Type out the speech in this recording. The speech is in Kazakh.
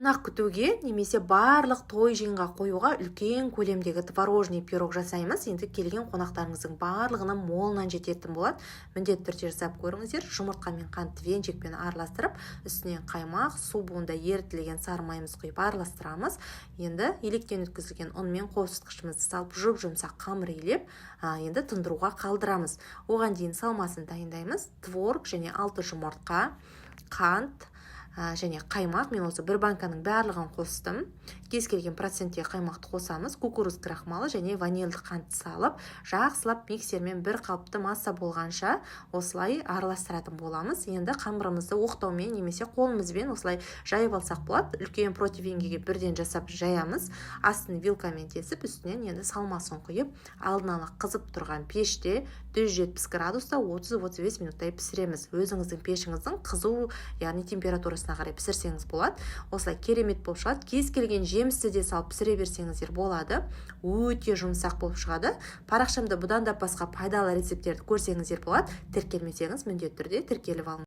Қонақ күтуге немесе барлық той жиынға қоюға үлкен көлемдегі творожный пирог жасаймыз. Енді келген қонақтарыңыздың барлығына молынан жететін болады. Міндетті түрде жасап көріңіздер. Жұмыртқа мен қантты венчикпен араластырып, үстінен қаймақ, су буында ерітілген сары майымызды құйып араластырамыз. Енді електен өткізілген ұн мен қосытқышымызды салып, жұп жұмсақ қамыр илеп, енді тындыруға қалдырамыз. Оған дейін салмасын дайындаймыз: творог және алты жұмыртқа, қант және қаймақ. Мен осы бір банканың барлығын қостым. Кез келген процентте қаймақты қосамыз. Кукуруз крахмалы және ванильді қантты салып, жақсылап миксермен бір қалыпты масса болғанша осылай араластыратын боламыз. Енді қамырымызды оқтаумен немесе қолымызбен осылай жайып алсақ болады. Үлкен противеньге бірден жасап жаямыз. Астын вилкамен тесіп, үстінен енді салмасын құйып, алдын ала қызып тұрған пеште 170 градуста 30-35 минуттай пісіреміз. Өзіңіздің пешіңіздің қызу, яғни температурасына қарай пісірсеңіз болады. Осылай керемет болып шығады. Кез келген жемісті де салып пісіре берсеңіздер болады, өте жұмсақ болып шығады. Парақшамда бұдан да басқа пайдалы рецепттерді көрсеңіздер болады. Тіркелмесеңіз, міндетті түрде тіркеліп алыңыз.